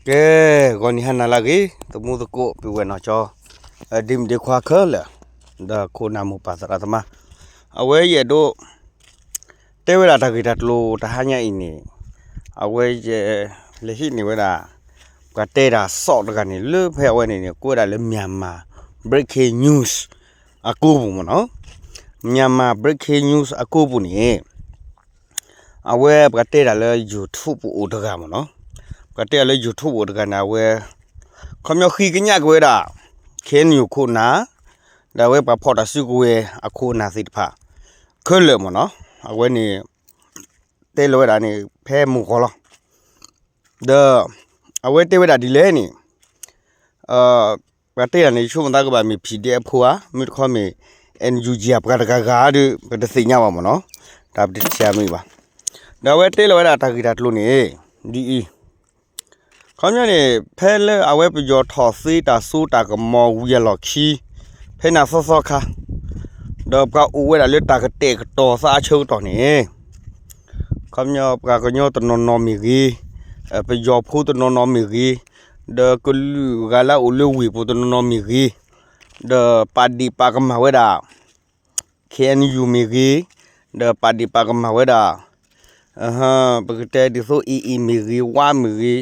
ကဲ, ဂီၤနံၤဟါနၤလၢအဂ့ၤ သမူသကိး ပုၢ်ဝဲၢ်နီၢ်ကၠီ, ဒ့မုၣ်ဒ့ခွါခဲလၢာ်, ဒီးခိၣ်နၢ်မိၢ်ပၢ်သရၣ်သမါ, အဝဲယအဲၣ်ဒိး တဲဝဲဒၣ်တၢ်ဂ့ၢ်တၢ်ကျိၤတဟါညါအံၤန့ၣ်, အဝဲယ လဲၤဟံးန့ၢ်ဝဲဒၣ် ပှၤတဲတၢ်စီးတဂၤန့ၣ် လၢဖဲအဝဲန့ၣ်န့ၣ် ကိးဝဲဒၣ်လၢ Myanmar Breaking News အကိပူၤမ့ၢ်နီၤ, Myanmar Breaking News အကိပူၤန့ၣ် အဝဲပှၤတဲတၢ်လၢ YouTube ပူၤအိၣ်တဂၤမ့ၢ်နီၤ, ပှၤတဲတၢ်လၢ YouTube ပူၤအိၣ်တဂၤန့ၣ် အဝဲ ခီပညီဃ့ကညးက့ၤဝဲဒၣ် KNU ခိၣ်နၢ်, ဒီးအဝဲပှၤဖီၣ်တၢ်စုကဝဲၤအခိၣ်နၢ်သ့ၣ်တဖၣ် ခဲလၢာ်မ့ၢ်နီၤ, အဝဲန့ၣ် တဲလီၤဝဲဒၣ်န့ၣ် ဖဲမုၢ်ဂီၤလီၤ. ဒီး အဝဲတဲဝဲဒၣ်ဒ်လဲၣ်န့ၣ် ပှၤတဲတၢ်န့ၣ် ယဆိကမိၣ်သးကဘၣ်မ့ၢ် PDF ဖိဧါ, မ့ၢ်တခီမ့ၢ် NUG အပှၤတဂၤဂၤဒီး ပတသ့ၣ်ညါဘၣ်မ့ၢ်နီၤ, တၢ်ပတထံၣ်မ့ၢ်ဘၣ်. ဒီးအဝဲတဲလီၤဝဲဒၣ်တၢ်ဂ့ၢ်တၢ်ကျိၤန့ၣ် ဒ်အံၤ, ခီပညီန့ၣ် ဖဲလၢအဝဲပယီၤထီၣ်သ့တၢ်စိတၢ်ကမီၤဝံၤအလီၢ်ခံ ဖဲန့ၣ်သီသီခါ ဒီးပှၤအိၣ်ဝဲဒၣ်လၢတၢ်ကတဲာ်ကတီၤသးအဆၢကတီၢ်န့ၣ် ခီပညီပှၤကညီတနီၤနီၤမ့ၢ်ဂ့ၤ, ပယီၤဖိတနီၤနီၤမ့ၢ်ဂ့ၤ, ဒီးကလုာ်ဂၤလၢအအိၣ်လၢဝ့ၢ်ပူၤတနီၤနီၤမ့ၢ်ဂ့ၤ, ဒီးပာ်ဒ့ၣ်ပာ်ကမၣ်ဝဲဒၣ် KNU မ့ၢ်ဂ့ၤ, ဒီးပာ်ဒ့ၣ်ပာ်ကမၣ်ဝဲဒၣ် ပကတဲဒ်သိး AA မ့ၢ်ဂ့ၤ, ဝါမ့ၢ်ဂ့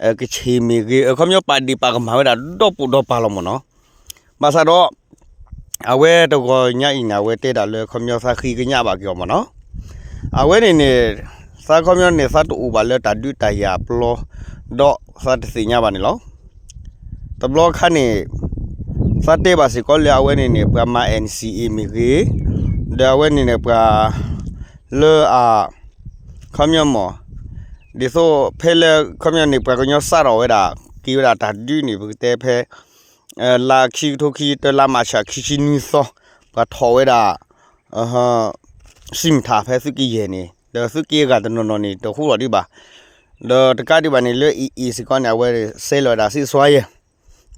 ၤ, ကဆ့ၣ်မ့ၢ်ဂ့ၤ, အခီပညီပာ်ဒ့ၣ်ပာ်ကမၣ်ဝဲဒၣ်ဒီပိာ်ဒီပၤလီၤမ့ၢ်နီၤ. ဘၣ်ဆၣ်ဒီး အဝဲတဂီၤညါအံၤန့ၣ် အဝဲတဲဒၣ်လၢခီပညီသးဃ့ကညးဘၣ်က့ၤအီၤမ့ၢ်နီၤ. အဝဲန့ၣ်န့ၣ် သးခီပညီန့ၣ် သးတအိၣ်ဘၣ်လၢတၢ်ဒုးတၢ်ယၤပျီ ဒီးသးတသ့ၣ်ညါဘၣ်န့ၣ်လီၤ. တဘျီခါန့ၣ် သးတဲဘၣ်စ့ၢ်ကီးလၢအဝဲန့ၣ်န့ၣ် ပှၤမၤ NCA မ့ၢ်ဂ့ၤ, ဒီးအဝဲန့ၣ်န့ၣ် ပှၤလၢအ ခီပညီမ့ၢ် ဒ်သိးဖဲလၢခီပညီန့ၣ် ပှၤကညီစးထီၣ်ဝဲဒၣ် က့ၤဝဲဒၣ်တၢ်ဒုးန့ၣ် ပကတဲဖဲ လါခံကထိခံဆံတၢ လါမၢ်ၡး ခံဆံနွံသီ ပှၤထီၣ်ဝဲဒၣ် စံမထၣ်ဖဲသုးက့ယဲၢ်န့ၣ် ဒီးသုးက့အဂၤတနီၤနီၤန့ၣ် တဟူးထီၣ်ဒံးဘၣ်. ဒီးတကးဒံးဘၣ်န့ၣ် လၢ AA စ့ၢ်ကီးန့ၣ် အဝဲစဲလီၤဝဲဒၣ် ceasefire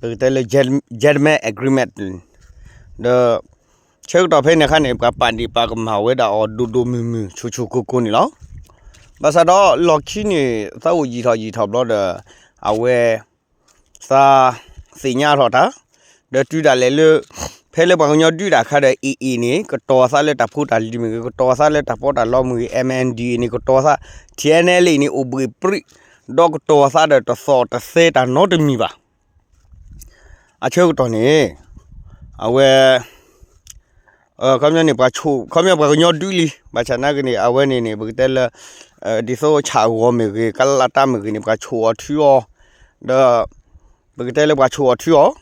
ပကတဲလၢ gentleman agreement ဒီး ဆၢကတီၢ်ဖဲန့ၣ်အခါန့ၣ် ပှၤပာ်ဒ့ၣ်ပာ်ကမၣ်ဝဲဒၣ်အီၤဒိၣ်ဒိၣ်မုၢ်မုၢ် ဆူၣ်ဆူၣ်ကိၢ်ကိၢ်န့ၣ်လီၤ. ဘၣ်ဆၣ်ဒီးလီၢ်ခံန့ၣ် သးအိၣ်ယံာ်ထီၣ်ယံာ်ထီၣ်ဘျီဒီး အဝဲ သးသ့ၣ်ညါထီၣ်တၢ်, ဒီးတုၤဒၣ်လဲာ်လၢ ဖဲလၢပှၤကညီဒုးတၢ်အခါဒီး AA န့ၣ် ကတီၤသးလၢတၢ်ဖိတၢ်လံၤမ့ၢ်ဂ့ၤ, ကတီၤသးလၢတၢ်ပီးတၢ်လီမ့ၢ်ဂ့ၤ, MNDAA န့ၣ် ကတီၤသး, TNLA န့ၣ် အိၣ်ဘှံးပြံး, ဒီးကတီၤသးဒီးတသီၣ်တသဲတၢ်နီတမံၤဘၣ်. အဆၢကတီၢ်န့ၣ် အဝဲ ခီပညီန့ၣ် ပှၤဆိၣ် ခီပညီပှၤကညီဒုးလံ, ဘၣ်ဆၣ်နာ်က့န့ၣ် အဝဲန့ၣ်န့ၣ် ပကတဲလၢ ဒ်သိးဆၣ်ဂီၤမ့ၢ်ဂ့ၤ ကလၢ်တၢ်မ့ၢ်ဂ့ၤန့ၣ် ပှၤဆိၣ်အီၤထုအီၤ, ဒီး ပကတဲလၢပှၤဆိၣ်အီၤထုအီၤ,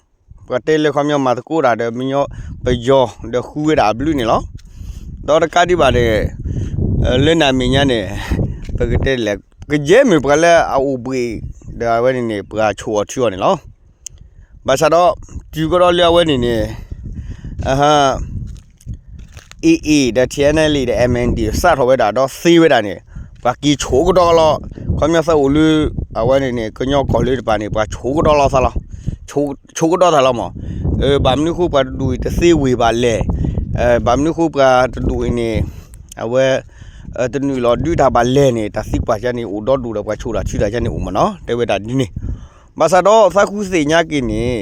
ပှၤတဲလၢခီပညီမၤသကိးတၢ်ဒီး ပယီၤဒီးဃုဝဲဒၣ်အဘျုးန့ၣ်လီၤ. ဒီးတကးဒံးဘၣ်န့ၣ် လၢနၤမဲာ်ညါန့ၣ် ပကတဲလဲၣ် ကယဲၢ်မ့ၢ်ပှၤလၢအအိၣ်ဘှံး ဒီးအဝဲန့ၣ်န့ၣ် ပှၤဆိၣ်အီၤထုအီၤန့ၣ်လီၤ. ဘၣ်ဆၣ်ဒီး တုၤကဒီးလၢအဝဲန့ၣ်န့ၣ် AA ဒီး TNLA ဒီး MNDAA စးထီၣ်ဝဲဒၣ်ဒီးသ့ဝဲဒၣ်န့ၣ် ပှၤက့ၤဆိၣ်ကဒီးလီၤ. ခီပညီသးအိၣ်လၢ အဝဲန့ၣ်န့ၣ် ကညီကီၢ်လၢတပၤန့ၣ် ပှၤဆိၣ်ကဒီးလီၤသးလီၤ. ဆိၣ်ကဒီးသးလီၤမး. ဘၣ်မနုၤဃိပှၤတဒူၣ်အံၤတသ့ဝ့ၢ်ဘၣ်လဲၣ်. ဘၣ်မနုၤဃိပှၤတဒူၣ်အံၤန့ၣ် အဝဲ တနုာ်လီၤဒုးတၢ်ဘၣ်လဲၣ်န့ၣ် တၢ်သံကွၢ်ကါန့ၣ် အိၣ်ဒီဒူၣ်ဒီးပှၤဆိၣ်တၢ်ထုတၢ်ကါန့ၣ်အိၣ်မးနီၤ တဲဝဲဒၣ်ဒ်န့ၣ်. ဘၣ်ဆၣ်ဒီးသးဃုသ့ၣ်ညါက့ၤန့ၣ်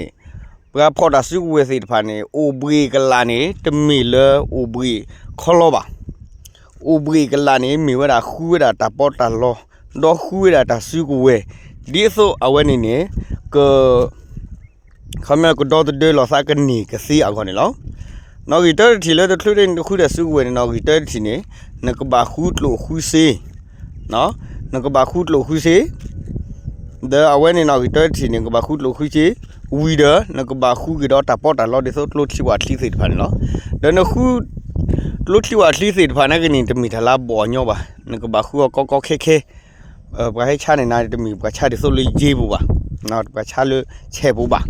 ပှၤဖီၣ်တၢ်စုကဝဲၤသ့ၣ်တဖၣ်န့ၣ် အိၣ်ဘှံးကလာ်န့ၣ် တမ့ၢ်လၢအိၣ်ဘှံးခီလီဘၣ်. အိၣ်ဘှံးကလာ်န့ၣ် မ့ၢ်ဝဲဒၣ်ဃုဝဲဒၣ်တၢ်ပီးတၢ်လီ ဒီးဃုဝဲဒၣ်တၢ်စုကဝဲၤ ဒ်သိးအဝဲန့ၣ်န့ၣ် က ခီပညီကဒီသဒၢလီၤသးကန့ၢ်ကသ့အဂီၢ်န့ၣ်လီၤ. နီၣ်ဂံၢ်တၢတထံၣ်လၢတချုးန့ၣ် နဃုတၢ်စုကဝဲၤန့ၣ် နီၣ်ဂံၢ်တၢတထံၣ်န့ၣ် နကဘၣ်ဃုကျိၣ်ဃုစ့ နကဘၣ်ဃုကျိၣ်ဃုစ့ ဒီးအဝဲန့ၣ်နီၣ်ဂံၢ်တၢတထံၣ်န့ၣ် နကဘၣ်ဃုကျိၣ်ဃုစ့ ဝံၤဒီး နကဘၣ်ဃုက့ၤဒီးတၢ်ပီးတၢ်လီ ဒ်သိးကျိချံဝၣ်ချံသ့ၣ်တဖၣ်န့ၣ်လီၤ. ဒီးနဃု ကျိချံဝၣ်ချံသ့ၣ်တဖၣ်နာ်က့န့ၣ် တမ့ၢ်တၢ်လၢအဘီၣ်အညီဘၣ်, နကဘၣ်ဃုအီၤကီကီခဲခဲ ပှၤဟဲဆါန့ၣ်နၤ တမ့ၢ်ပှၤဆါဒ်သိးလၢယ့ပူၤဘၣ်, ပှၤဆါလၢဆဲးပူၤဘၣ်.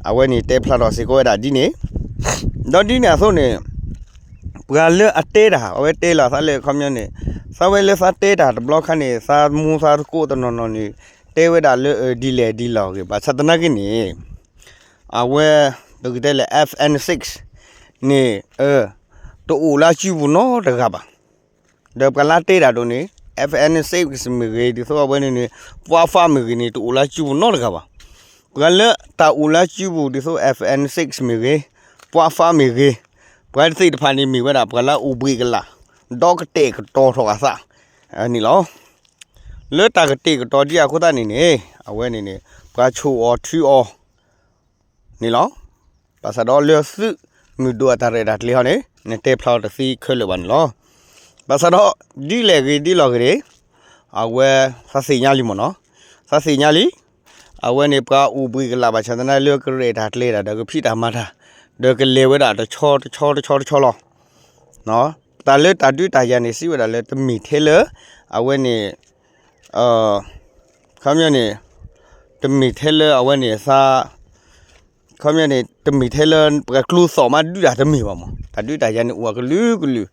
အဝဲန့ၣ်တဲဖျါထီၣ်စ့ၢ်ကီးဝဲဒၣ်ဒ်န့ၣ်, ဒီးဒ်န့ၣ်အသိးန့ၣ် ပှၤလၢအတဲတၢ် အဝဲတဲလီၤသးလၢခီပညီန့ၣ် သးဝဲလၢသးတဲတၢ်တဘျီခါန့ၣ် သးမူသးသကိးတနီၤနီၤန့ၣ် တဲဝဲဒၣ်လၢဒ်လဲၣ်ဒ်လဲၣ်အဂ့ၢ် ဘၣ်ဆၣ်သနာ်က့န့ၣ် အဝဲ ပကတဲလၢ F N six န့ၣ် တအိၣ်လၢစုပူၤနီတဂၤဘၣ်. ဒီးပှၤလၢတဲတၢ်ဒိၣ်န့ၣ် F N six မ့ၢ်ဂ့ၤ ဒ်သိးအဝဲန့ၣ်န့ၣ် ပှၢ်ဖးမ့ၢ်ဂ့ၤန့ၣ် တအိၣ်လၢစုပူၤနီတဂၤဘၣ်. ပှၤလၢတၢ်အိၣ်လၢစုပူၤ ဒ်သိး F N six မ့ၢ်ဂ့ၤ, ပှၢ်ဖးမ့ၢ်ဂ့ၤ, ပှၤသ့ၣ်တဖၣ်န့ၣ်မ့ၢ်ဝဲဒၣ် ပှၤလၢအအိၣ်ဘှံးကလာ် ဒီးကတဲာ်ကတီၤထီၣ်အသးန့ၣ်လီၤ. လၢတၢ်ကတဲာ်ကတီၤဒ်အဃိသတးန့ၣ်န့ၣ် အဝဲန့ၣ်န့ၣ် ပှၤဆိၣ်အီၤထုအီၤန့ၣ်လီၤ. ဘၣ်ဆၣ်ဒီးလၢသုးမုၢ်ဒိၣ်အတၢ်ရဲၣ်တၢ်ကျဲၤဟီန့ၣ် နတဲဖျါအီၤတသ့ခဲလၢာ်ဘၣ်န့ၣ်လီၤ. ဘၣ်ဆၣ်ဒီး ဒ်လဲၣ်ဂ့ၤ ဒ်လဲၣ်ဂ့ၤန့ၣ် အဝဲ သးသ့ၣ်ညါလံမ့ၢ်နီၤ, သးသ့ၣ်ညါလံ. အဝဲန့ၣ် ပှၤအိၣ်ဘှံးကလာ်ဘၣ်ဆၣ်သနာ်က့ လၢကရဲၣ်တၢ်ကျဲၤတၢ်ဒီး ကဖံးတၢ်မၤတၢ် ဒီးကလဲၤဝဲဒၣ်တဆီတဆီတဆီတဆီလီၤ. တၢ်လၢတၢ်ဒုးတၢ်ယၤန့ၣ် စံးဝဲဒၣ်လၢတမ့ၢ်ထဲလၢ အဝဲန့ၣ် ခီပညီန့ၣ် တမ့ၢ်ထဲလၢအဝဲန့ၣ်သး ခီပညီန့ၣ် တမ့ၢ်ထဲလၢပှၤကျိသီၣ်မးဒုးတၢ်တမ့ၢ်ဘၣ်မး, တၢ်ဒုးတၢ်ယၤန့ၣ်အိၣ်အကလုာ်ကလုာ်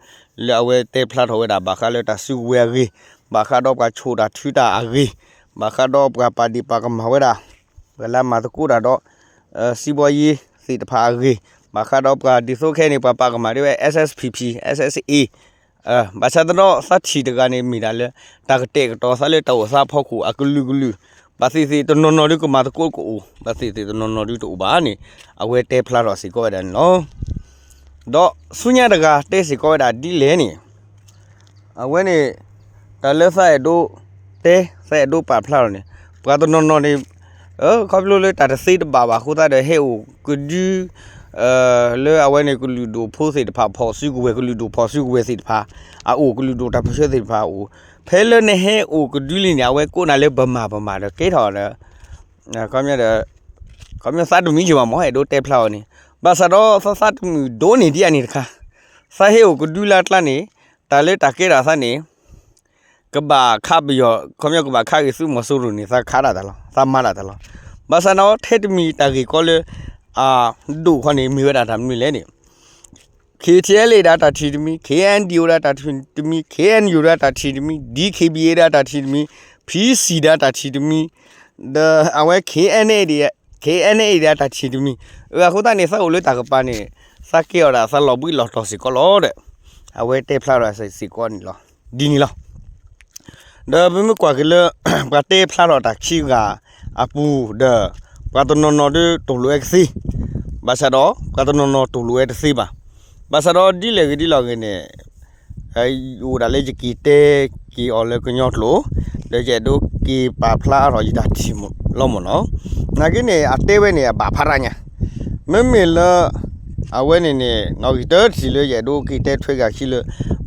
လၢအဝဲတဲဖျါထီၣ်ဝဲဒၣ် ဘၣ်ဃးလၢတၢ်စုကဝဲၤအဂ့ၢ်, ဘၣ်ဃးဒီးပှၤဆိၣ်တၢ်ထုတၢ်အဂ့ၢ်, ဘၣ်ဃးဒီးပှၤပာ်ဒ့ၣ်ပာ်ကမၣ်ဝဲဒၣ် ပှၤလၢအမၤသကိးတၢ်ဒီး စံးဘီယ့သ့ၣ်တဖၣ်အဂ့ၢ်, ဘၣ်ဃးဒီးပှၤဒ်သိးခဲအံၤန့ၣ် ပှၤကမၣ်ဒ်ဝဲ S S P P, S S A ဘၣ်ဆၣ်သနာ်က့ သးထံၣ်တဂၤန့ၣ် မ့ၢ်ဒၣ်လၢ တၢ်ကတဲာ်ကတီၤသးလၢတၢ်အိၣ်သးအဖီခိၣ်အကလုာ်ကလုာ်, ဘၣ်သ့ၣ်သ့ၣ်တနီၤနီၤဒုးကမၤသကိးကအိၣ်, ဘၣ်သ့ၣ်သ့ၣ်တနီၤနီၤဒုးတအိၣ်ဘၣ်န့ၣ် အဝဲတဲဖျါထီၣ်စ့ၢ်ကီးဝဲဒၣ်န့ၣ်လီၤ. ဒီးဆူညါတဂၤတဲစ့ၢ်ကီးဝဲဒၣ်ဒ်လဲၣ်န့ၣ် အဝဲန့ၣ် တၢ်လၢသးအဲၣ်ဒိးတဲ သးအဲၣ်ဒိးပာ်ဖျါထီၣ်န့ၣ် ပှၤတနီၤနီၤန့ၣ် ခီဖျိလၢတၢ်တသ့တဘၣ်ဘၣ်အဃိသတးဒီး ဟဲအိၣ်ကဒု လၢအဝဲန့ၣ် ကလုာ်ဒိၣ်ဖိသ့ၣ်တဖၣ် ဖီၣ်စုကဝဲၤ ကလုာ်ဒိၣ်ဖီၣ်စုကဝဲၤသ့ၣ်တဖၣ်အအိၣ်, ကလုာ်ဒိၣ်တၢ်ပၢၢ်ဆၢသ့ၣ်တဖၣ်အအိၣ်, ဖဲလၢနဟဲအိၣ်ကဒုလံန့ၣ် အဝဲကိးနၤလၢပမၤပမၤဒီးကဲထီၣ်ဒီး ခီပညီ သးတမုာ်ယံၤဘၣ်မး အဲၣ်ဒိးတဲဖျါအီၤန့ၣ်, ဘၣ်ဆၣ်ဒီးသးသးတမုာ်ဒိၣ်န့ၢ်ဒ်အန့ၣ်တခါ, သးဟဲအိၣ်ကဒုလၢအကျါန့ၣ် တၢ်လၢတၢ်ကဲထီၣ်သးန့ၣ် ကဘၣ်ခးပယီၤ ခီပညီကဘၣ်ခးက့ၤသုးမီၤစိရိၤန့ၣ် သးခးဒၣ်တၢ်လီၤ, သးမၤဒၣ်တၢ်လီၤ. ဘၣ်ဆၣ်န့ၣ်ထဲတမံၤတၢ်ဂ့ၢ်ကီလၢ အဒိၣ်ခီန့ၣ် မ့ၢ်ဝဲဒၣ်တၢ်မနုၤလဲၣ်န့ၣ် K T L A ဒၣ်တၢ်ထံၣ်တမံၤ, K N D O ဒၣ်တၢ်ထံၣ်တမံၤ, K N U ဒၣ်တၢ်ထံၣ်တမံၤ, D K B A ဒၣ်တၢ်ထံၣ်တမံၤ, P C ဒၣ်တၢ်ထံၣ်တမံၤ, ဒီးအဝဲ K N A ဒၣ် K N A ဒၣ်တၢ်ထံၣ်တမံၤ, အဃိသတးန့ၣ် သးအိၣ်လၢတၢ်ကပၤန့ၣ် သးကဲအီၤဒၣ်သးလီၤဘှံးလီၤတီၤစ့ၢ်ကီးလီၤဒီး အဝဲတဲဖျါထီၣ်စ့ၢ်ကီးန့ၣ်လီၤ. ဒ်န့ၣ်လီၤ. ဒီးပမ့ၢ်ကွၢ်က့ၤလၢ ပှၤတဲဖျါထီၣ်တၢ်ခံဂၤအပူၤဒီး ပှၤတနီၤနီၤဒုးတူၢ်လိာ်ဝဲကသ့, ဘၣ်ဆၣ်ဒီး ပှၤတနီၤနီၤတူၢ်လိာ်ဝဲတသ့ဘၣ်. ဘၣ်ဆၣ်ဒီးဒ်လဲၣ်ဂ့ၤဒ်လဲၣ်ဂ့ၤန့ၣ် အိၣ်ဒၣ်လၢယက့ၤတဲက့ၤအီၤလၢကညီကျိာ်, ဒီးယအဲၣ်ဒိးက့ၤပာ်ဖျါထီၣ်ယတၢ်ထံၣ်လီၤမ့ၢ်နီၤ. နာ်က့န့ၣ် အတဲဝဲန့ၣ် အဘၣ်ဖးရၣ်ညါ, မ့မ့ၢ်လၢ အဝဲန့ၣ်န့ၣ် နီၣ်ဂံၢ်တၢတထံၣ်လၢယအဲၣ်ဒိးက့ၤတဲထွဲဂၤခံလၢ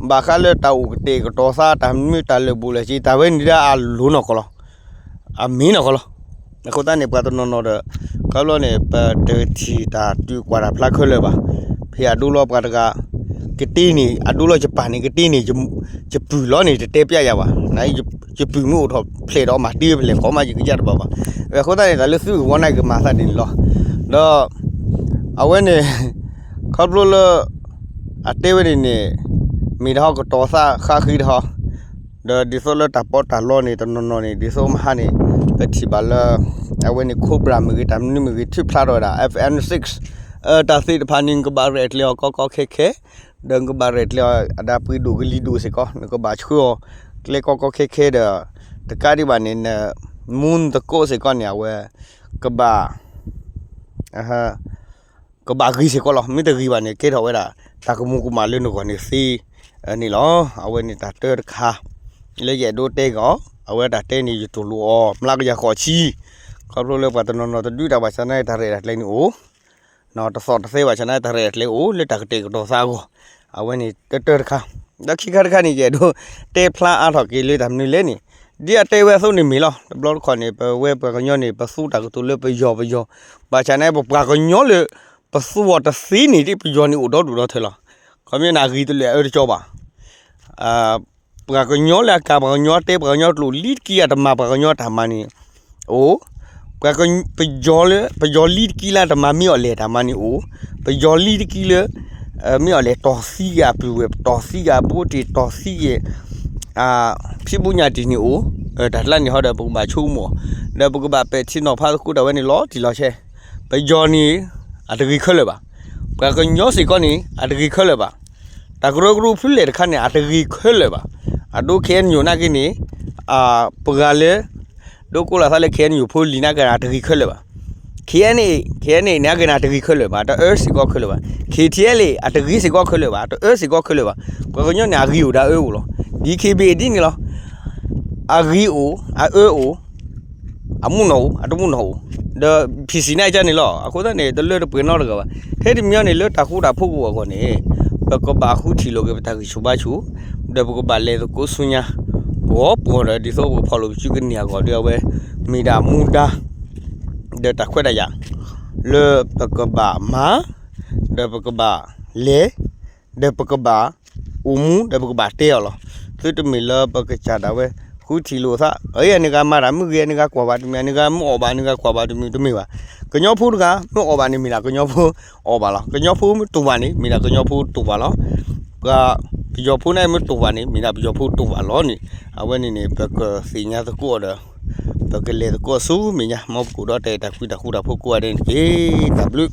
ဘၣ်ဃးလၢတၢ်အိၣ်ကတဲာ်ကတီၤသး တၢ်မနုၤတၢ်လၢာ်ဘူၣ်လၢာ်စ့ တၢ်ဝဲန့ၣ်ဒၣ်အလိၤနီၢ်ကီၢ်လီၤ. အမ့ၢ်နီၢ်ကီၢ်လီၤ. အဃိသတးန့ၣ် ပှၤတနီၤနီၤဒီး ခီဖျိန့ၣ် ပတထံၣ်တၢ်တုၤကွၢ်တၢ်ဖျါခဲလၢာ်ဘၣ်. ဖဲအဒိလီၤပှၤတဂၤ ကတ့န့ၣ် အဒိလီၤယပၢ်န့ၣ် ကတ့န့ၣ် ယပုၢ်လီၤန့ၣ် တတဲပျဲယၤဘၣ်. နယပုၢ်မ့ၢ်အိၣ်ထီၣ်ဖျဲးဒီးမၤတ့ဖဲလဲၣ်ခီမး ယကယၢ်တဘၣ်ဘၣ်. အဃိသတးန့ၣ် တၢ်လၢသုဂီၢ်န့ၣ်ကမၤသးဒ်န့ၣ်လီၤ. ဒီး အဝဲန့ၣ် ခီဖျိလၢ အတဲဝဲန့ၣ်န့ၣ် မ့ၢ်တဟီကတီၤသးဃးဃံတဟီ ဒီးဒ်သိးလၢတၢ်ပီးတၢ်လီန့ၣ် တနီၤနီၤန့ၣ် ဒ်သိးမဟါန့ၣ် ပထံၣ်ဘၣ်လၢ အဝဲန့ၣ် Cobra မ့ၢ်ဂ့ၤ တၢ်မနုၤမ့ၢ်ဂ့ၤ ထုးဖျါထီၣ်ဝဲဒၣ် F N six တၢ်သ့ၣ်တဖၣ်န့ၣ် နကဘၣ်ရဲၣ်ကျဲၤအီၤကီကီခဲခဲ ဒီးနကဘၣ်ရဲၣ်ကျဲၤအီၤ အဒၣ်ပှ့ၤဒိၣ်ကလံၤဒိၣ်စ့ၢ်ကီး နကဘၣ်ဆှၢအီၤ ကျဲကီကီခဲခဲဒီး တကးဒံးဘၣ်န့ၣ် နမူနသကိးစ့ၢ်ကီးန့ၣ် အဝဲ ကဘၣ် ကဘၣ်ဂ့ၤစ့ၢ်ကီးလီၤ. မ့ၢ်တဂ့ၤဘၣ်န့ၣ် ကဲထီၣ်ဝဲဒၣ် တၢ်ကမူၤကမၣ်လၢနဂီၢ်န့ၣ်သ့န့ၣ်လီၤ. အဝဲန့ၣ်တၢ်တၢတခါ လၢယအဲၣ်ဒိးတဲက့ၤအီၤ အဝဲတၢ်တဲန့ၣ် ယတူၢ်လိာ်အီၤ မျးကယၤဃိးဆံ ခီဖျိလၢပှၤတနီၤနီၤတဒုးတၢ်ဘၣ်ဆၣ်န့ၣ် တၢ်ရဲၣ်တၢ်ကျဲၤန့ၣ်အိၣ် တသီၣ်တသဲဘၣ်ဆၣ်န့ၣ် တၢ်ရဲၣ်တၢ်ကျဲၤအိၣ် လၢတၢ်ကတဲာ်ကတီၤသးအဂီၢ် အဝဲန့ၣ်တၢတၢတခါ ဒီးခံခါတခါန့ၣ် ယအဲၣ်ဒိးတဲဖျါအါထီၣ်က့ၤလၢတၢ်မနုၤလဲၣ်န့ၣ် ဒ်အတဲဝဲအသိးန့ၣ်မ့ၢ်လီၤ. တဘျီတခီၣ်န့ၣ် ပဝဲပှၤကညီန့ၣ် ပသူတၢ်ကတိၤလၢပယီၤပယီၤ ဘၣ်ဆၣ်န့ၣ် ပပှၤကညီလၢ ပသူအီၤတသ့န့ၣ် ဒ်ပယီၤန့ၣ်အိၣ်ဒီဒူၣ်ဒီထၢလီၤ. ခီမ့ၢ်န့ၣ် အဂ့ၤတလၢအအၢတကီဘၣ် ပှၤကညီလၢအကၤပှၤကညီတဲပှၤကညီကျိာ်လံတကံလၢအတမၤပှၤကညီတၢ်မၤန့ၣ် အိၣ်, ပှၤကညီလၢ ပယီၤလံတကံလၢအတမၤမ့ၢ်အီၤလဲၣ်တၢ်မၤန့ၣ်အိၣ်, ပယီၤလံတကံလၢ မ့ၢ်အီၤလဲၣ်တီၢ်သံက့ၤအပုၢ်ဝဲၢ် တီၢ်သံက့ၤအဘိတ့ၢ် တီၢ်သံက့ၤ ဖံးဘူးညၣ်တံၢ်န့ၣ်အိၣ်, တၢ်ကျါန့ၣ်ဟီဒီး ပကဘၣ်ဆိကမိၣ်, ဒီးပကဘၣ်ပဲာ်ထံနီၤဖးသကိးတၢ်ဝဲန့ၣ်လီၤတံၢ်လီၤဆဲး, ပယီၤန့ၣ် အတဂ့ၤခဲလၢာ်ဘၣ်, ပှၤကညီစ့ၢ်ကီးန့ၣ် အတဂ့ၤခဲလၢာ်ဘၣ်, တၢ်ကရၢကရိဖုလဲၣ်တခါန့ၣ် အတဂ့ၤခဲလၢာ်ဘၣ်, အဒိ ခ့ၣ်အဲၣ်ယူၣ် နာ်က့န့ၣ် ပှၤလၢ ဒိကအိၣ်လီၤသးလၢ ခ့ၣ်အဲၣ်ယူၣ် ဖိလံၤနာ်က့န့ၣ် တဂ့ၤခဲလၢာ်ဘၣ်. ခ့ၣ်အဲၣ်ယူၣ် ခ့ၣ်အဲၣ်ယူၣ် နာ်က့န့ၣ် တဂ့ၤခဲလၢာ်ဘၣ်, တအၢစ့ၢ်ကီးခဲလၢာ်ဘၣ်. ခ့ၣ်ထံအဲၣ်လ့ၣ် အတဂ့ၤစ့ၢ်ကီးခဲလၢာ်ဘၣ်, တအၢစ့ၢ်ကီးခဲလၢာ်ဘၣ်. ပှၤကညီန့ၣ် အဂ့ၤအိၣ်ဒီးအအၢအိၣ်လီၤ. ဒ်ခ့ၣ်ဘ့ၣ်ဒ်န့ၣ်လီၤ. အဂ့ၤအိၣ် အအၢအိၣ် အမူၢ်နီၢ်အိၣ် အတမူၢ်နီၢ်အိၣ်, ဒီး ဖံးစံး နာ်က့န့ၣ်လီၤ. အဃိသတးန့ၣ် တလၢတပှဲၤနီတဂၤဘၣ်. ထဲတမံၤန့ၣ် လၢတၢ်ဃူတၢ်ဖိးကအိၣ်အဂီၢ်န့ၣ် ပကဘၣ်ဃုထံၣ်လိာ်က့ၤပတၢ်ဂံၢ်ဆူၣ်ဘါဆူၣ်, ဒီးပကဘၣ်လဲၤသကိးဆူညါ ပှီၤပှီၤဒီး ဒ်သိးပကဖီၣ်လိာ်ပစုကန့ၢ်အဂီၢ်ဒီး အဝဲမ့ၢ်ဒၣ်မူဒါ ဒီးတၢ်ခွဲးတၢ်ယာ် လၢပကဘၣ်မၤ ဒီးပကဘၣ်လဲၤ ဒီးပကဘၣ်အိၣ်မူ ဒီးပကဘၣ်တဲအီၤလီၤ. သုတမ့ၢ်လၢပကစၢ်ဒၣ်ဝဲ ဃုထံၣ်လိာ်သး အန့ၣ်ဂၤမၤတၢ်မ့ၢ်ဂ့ၤ အန့ၣ်ဂၤကွၢ်ဘၣ်တမံၤ အန့ၣ်ဂၤမ့ၢ်အီၣ်ဘၣ် အန့ၣ်ဂၤကွၢ်ဘၣ်တမံၤ တမ့ၢ်ဘၣ်. ကညီဖိတဂၤ မ့ၢ်အီၣ်ဘၣ်န့ၣ် မ့ၢ်ဒၣ်ကညီဖိအီၣ်ဘၣ်လီၤ. ကညီဖိမ့ၢ်တူၢ်ဘၣ်န့ၣ် မ့ၢ်ဒၣ်ကညီဖိတူၢ်ဘၣ်လီၤ. ပှၤပယီၤဖိန့ၣ်မ့ၢ်တူၢ်ဘၣ်န့ၣ် မ့ၢ်ဒၣ်ပယီၤဖိတူၢ်ဘၣ်လီၤန့ၣ် အဝဲန့ၣ်န့ၣ် ပကသ့ၣ်ညါသကိးအီၤဒီး ပကလဲၤသကိးဆူမဲာ်ညါ မ်ပကအိၣ်ဒီးတၢ်အဲၣ်တၢ်ကွံတၢ်ဃူတၢ်ဖိးကိးဂၤဒဲးန့ၣ်တက့ၢ်. တၢ်ဘျုး